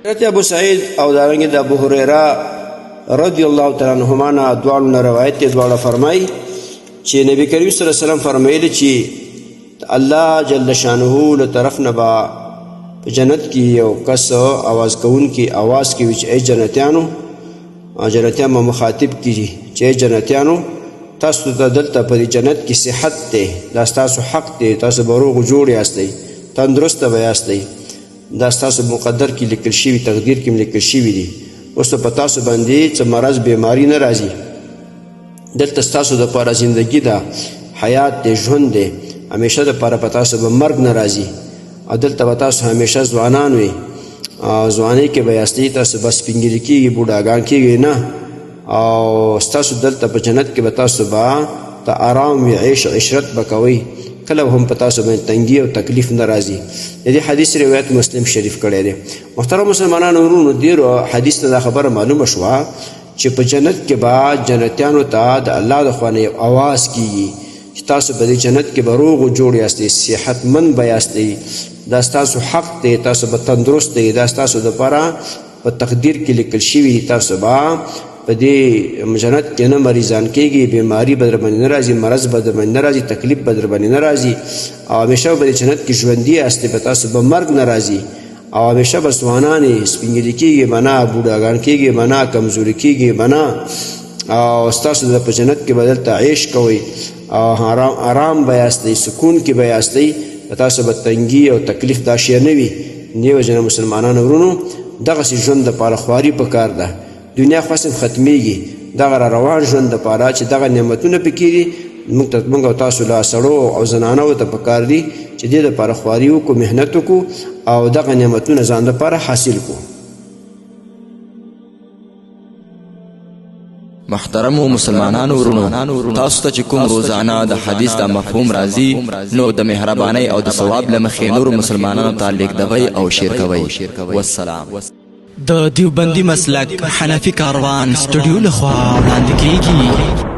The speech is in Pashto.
حضرت ابو سعید او دارنګه د ابو هريره رضی الله تعالی عنهما نه دواړو نه روایت دی، دواړه فرمایي چې نبی کریم صلی الله علیه وسلم فرمایلی چې الله جل شانه له طرف نه به په جنت کې یو کس اواز کوونکی اواز کوي چې ای جنتیانو، جنتیان به مخاطب کیږي چې ای جنتیانو، تاسو ته دلته په دې جنت کې صحت دی، دا ستاسو حق دی، تاسو به روغ جوړ یاستئ، تندرسته به یاستئ، دا ستاسو مقدر کې لیکل شوي، تقدیر کې لیکل شوي دي. اوس په تاسو باندې څه مرض بیماری نه راځي، دلته ستاسو دپاره زندگی ده، حیات دی، ژوند دی، همیشه دپاره په تاسو به مرګ نه راځي، او دلته به تاسو همیشه ځوانان وي، ځوانۍ کې به یاستئ، تاسو به سپینږیري کېږي، بوډاګان کېږئ نه، او ستاسو دلته په جنت کې به تاسو به ته آرام وي، عیش عشرت به کوئ، کله هم په تاسو باندې تنګي او تکلیف نه راځي. د دې حدیث روایت مسلم شریف کړی دی. محترم مسلمانانو وروڼو، ډېرو حدیث ته دا خبره معلومه شوه چې په جنت کې به جنتیانو ته د الله د خوا نه یو اواز کیږي چې تاسو په دې جنت کې به روغ جوړ یاستئ، صحتمند به یاستئ، دا ستاسو حق دی، تاسو به تندرست یئ، دا ستاسو دپاره په تقدیر کې لیکل شوي دي، تاسو به په دې جنت کې نه مریضان کېږي، بیماری به در باندې نه راځي، مرض به در باندې نه راځي، تکلیف به در باندې نه راځي، او همیشه به په دې جنت کې ژوندي یاستئ، په تاسو به مرګ نه راځي، او همیشه به ځوانان یې، سپینږیري کېږي به نه، بوډاګان کېږي به نه، کمزوري کېږي به نه، او ستاسو د په جنت کې به دلته عیش کوئ، او آرام به یاستئ، سکون کې به یاستئ، په تاسو به تنګي او تکلیف دا شی نه وي. دې وجې نه مسلمانانو وروڼو، دغسې ژوند دپاره خواري پکار ده. دنیا خو هسې هم ختمېږي، دغه را روان ژوند دپاره چې دغه نعمتونه پکې دي، موږ ته، موږ او تاسو له سړو او زنانو ته پکار دي چې دې دپاره خواري وکړو، محنت وکړو، او دغه نعمتونه ځان دپاره حاصل کړو. محترمو مسلمانانو ورونو، تاسو ته چې کوم روزانه د حدیث دا مفهوم راځي، نو د مهربانۍ او د ثواب له مخې نورو مسلمانانو ته لیږدوئ او شیر کوئ. والسلام. د دیوبندي مسلک حنفي کاروان سټډیو لخوا وړاندې کیږي.